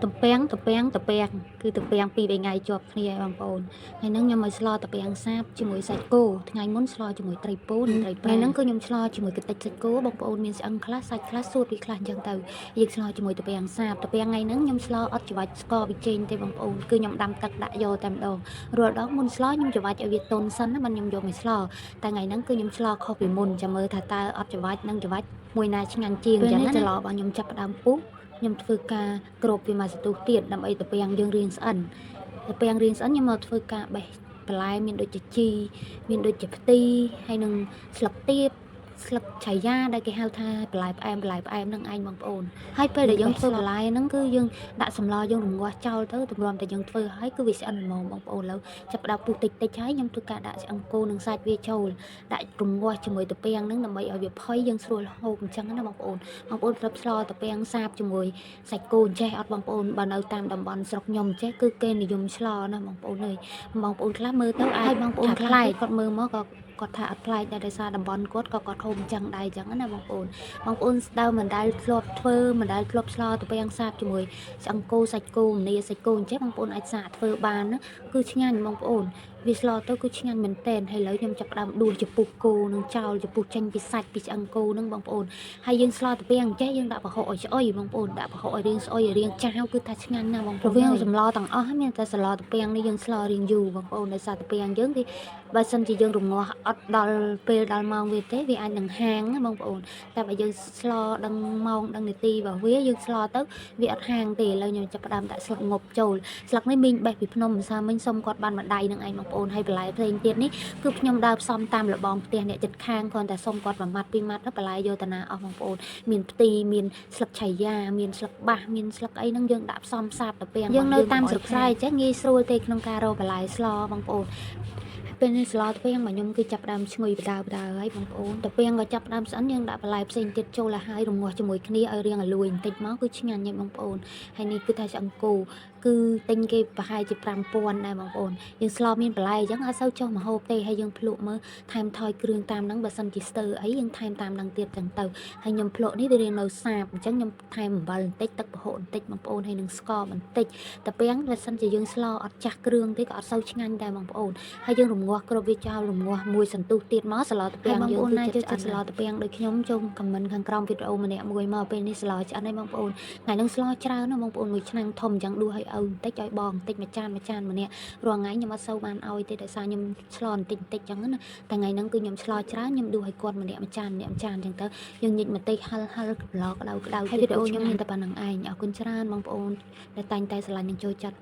ទំពាំងទំពាំងទំពាំងគឺទំពាំងពីរបីថ្ងៃជាប់គ្នាឯងបងប្អូនថ្ងៃហ្នឹងខ្ញុំឲ្យស្លទំពាំងសាបជាមួយសាច់គោថ្ងៃមុនស្លជាមួយត្រីពូនិងត្រីប្រាថ្ងៃហ្នឹងគឺខ្ញុំស្លជាមួយកម្ទេចសាច់គោបងប្អូនមានឆ្អឹងខ្លះសាច់ខ្លះសួតវាខ្លះអញ្ចឹងទៅយើងស្លជាមួយទំពាំងសាបទំពាំងថ្ងៃហ្នឹងខ្ញុំស្លអត់ច្បាច់ស្ករប៊ីចេងទេបងប្អូនគឺខ្ញុំដាំទឹកដាក់យកតែម្ដងរាល់ដងមុនស្លខ្ញុំច្បាច់ឲ្យវាទន់សិនណាមិនខ្ញុំយកមកស្លតែថ្ងៃហ្នឹងគឺខ្ញុំស្លខុសពីមុនចាំមើលថាតើអត់ច្បាច់និងច្បាច់មួយណាឆ្ងាញ់ជាងអញ្ចឹងណាចឡរបស់ខ្ញុំចាប់ផ្ដើមពុះខ្ញុំធ្វើការគ្របវាមកសន្ទុះទៀតដើម្បីទំពាំងយើងរៀងស្អិនទំពាំងរៀងស្អិនខ្ញុំមកធ្វើការបេះបន្លែមានដូចជាជីមានដូចជាផ្ទីហើយនឹងស្លឹកទៀបស្លឹកឆៃយ៉ាដែលគេហៅថាបន្លែផ្អែមបន្លែផ្អែមហ្នឹងឯងបងប្អូនហើយពេលដែលយើងធ្វើបន្លែហ្នឹងគឺយើងដាក់សម្លយើងរងាស់ចោលទៅទម្រាំតែយើងធ្វើហើយគឺវាស្អិនល្មមបងប្អូនឥឡូវចាប់ផ្ដើមពុះតិចតិចហើយខ្ញុំធ្វើការដាក់ឆ្អឹងគោនិងសាច់វាចូលដាក់រងាស់ជាមួយទំពាំងហ្នឹងដើម្បីឲ្យវាផុយយើងស្រួលហូបអញ្ចឹងណាបងប្អូនបងប្អូនធ្លាប់ស្លទំពាំងសាបជាមួយសាច់គោអញ្ចេះអត់បងប្អូនបើនៅតាមតំបន់ស្រុកខ្ញុំអញ្ចេះគឺគេនិយមស្លណាបងប្អូនអើយបងប្អូនខ្លះមើលទៅអាចបងប្អូនខ្លះគាត់មើលមកក៏គាត់ថាអត់ប្លែកដែរដោយសារតំបន់គាត់ក៏គាត់ហូបអញ្ចឹងដែរអញ្ចឹងណាបងប្អូនបងប្អូនស្ដៅមិនដែលធ្លាប់ធ្វើមិនដែលធ្លាប់ស្លទំពាំងសាបជាមួយឆ្អឹងគោសាច់គោមនីសាច់គោអញ្ចឹងបងប្អូនអាចសាកធ្វើបានណាគឺឆ្ងាញ់បងប្អូនវាស្លទៅគឺឆ្ងាញ់មែនតែនហើយឥឡូវខ្ញុំចាប់ផ្ដើមដួសចំពុះគោនឹងចោលចំពុះចេញពីសាច់ពីឆ្អឹងគោនឹងបងប្អូនហើយយើងស្លទំពាំងអញ្ចេះយើងដាក់ប្រហុកឲ្យស្អុយបងប្អូនដាក់ប្រហុកឲ្យរៀងស្អុយឲ្យរៀងចាវគឺថាឆ្ងាញ់ណាស់បងប្អូនរវាងសម្លទាំងអស់មានតែសម្លទំពាំងនេះយើងស្លរៀងយូរបងប្អូនដោយសារទំពាំងយើងវាបើសិនជាយើងរងាស់អត់ដល់ពេលដល់ម៉ោងវាទេវាអាចនឹងហាងណាបងប្អូនតែបើយើងស្លដឹងម៉ោងដឹងនាទីរបស់វាយើងស្លទៅវាអត់ហាងទេឥឡូវខ្ញុំចាប់ផ្ដើមដាក់ស្លឹកងប់ចូលស្លឹកនេះមីងបេះពីភ្នំម្សិលមិញសុំគាត់បានមួយដៃនឹងឯងបងប្អូនហើយបន្លែផ្សេងទៀតនេះគឺខ្ញុំដើរផ្សំតាមលបងផ្ទះអ្នកចិត្តខាងគ្រាន់តែសុំគាត់មួយម៉ាត់ពីរម៉ាត់ទៅបន្លែយកតាណាអស់បងប្អូនមានផ្ទីមានស្លឹកឆៃយ៉ាមានស្លឹកបាសមានស្លឹកអីហ្នឹងយើងដាក់ផ្សំសាបទៅពាំងយើងនៅតាមស្រុកស្រែចេះងាយស្រួលទេក្នុងការរកបន្លែស្លបងប្អូនពេលនេះស្លទំពាំងរបស់ខ្ញុំគឺចាប់ផ្ដើមឈ្ងុយបដើបដើហើយបងប្អូនទំពាំងក៏ចាប់ផ្ដើមស្អិនយើងដាក់បន្លែផ្សេងទៀតចូលឲ្យហើយរងាស់ជាមួយគ្នាឲ្យរៀងឲ្យលួយបន្តិចមកគឺឆ្ងាញ់ហើយបងប្អូនហើយនេះគឺថាឆ្អឹងគោគឺទិញគេប្រហែលជា5000ដែរបងប្អូនយើងស្លមានបន្លែអញ្ចឹងអត់សូវចុះមកហូបទេហើយយើងភ្លក់មើលថែមថយគ្រឿងតាមហ្នឹងបើសិនជាស្ទើអីយើងថែមតាមហ្នឹងទៀតអញ្ចឹងទៅហើយខ្ញុំភ្លក់នេះវារៀងនៅសាបអញ្ចឹងខ្ញុំថែមអំបិលបន្តិចទឹកប្រហុកបន្តិចបងប្អូនហើយនឹងស្ករបន្តិចតែពាំងបើសិនជាយើងស្លអត់ចាស់គ្រឿងទេក៏អត់សូវឆ្ងាញ់ដែរបងប្អូនហើយយើងរងាស់គ្រប់វាចោលរងាស់មួយសន្ទុះទៀតមកស្លទំពាំងយើងគឺចិត្តស្លទំពាំងដូចខ្ញុំចូល comment ខាងក្រោមវីដេអូម្នាក់មួយមកពេលនេះស្លឆ្អិនហើយបងប្អូនថ្ងៃហ្នឹងស្លច្រើនណាស់បងប្អូនមួយឆ្នាំងធំអញ្ចឹងដួសឲ្យឪបន្តិចឲ្យបងបន្តិចមួយចានមួយចានម្នាក់រាល់ថ្ងៃខ្ញុំអត់សូវបានឲ្យទេដោយសារខ្ញុំស្លបន្តិចបន្តិចអញ្ចឹងណាតែថ្ងៃហ្នឹងគឺខ្ញុំស្លច្រើនខ្ញុំដួសឲ្យគាត់ម្នាក់មួយចានម្នាក់មួយចានអញ្ចឹងទៅយើងញិចម្ទេសហិលហិលក្លោក្តៅក្តៅហើយវីដេអូខ្ញុំមានតែប៉ុណ្្នឹងឯងអរគុណច្រើនបងប្អូនដែលតែងតែស្រឡាញ់និងចូលចិត្ត។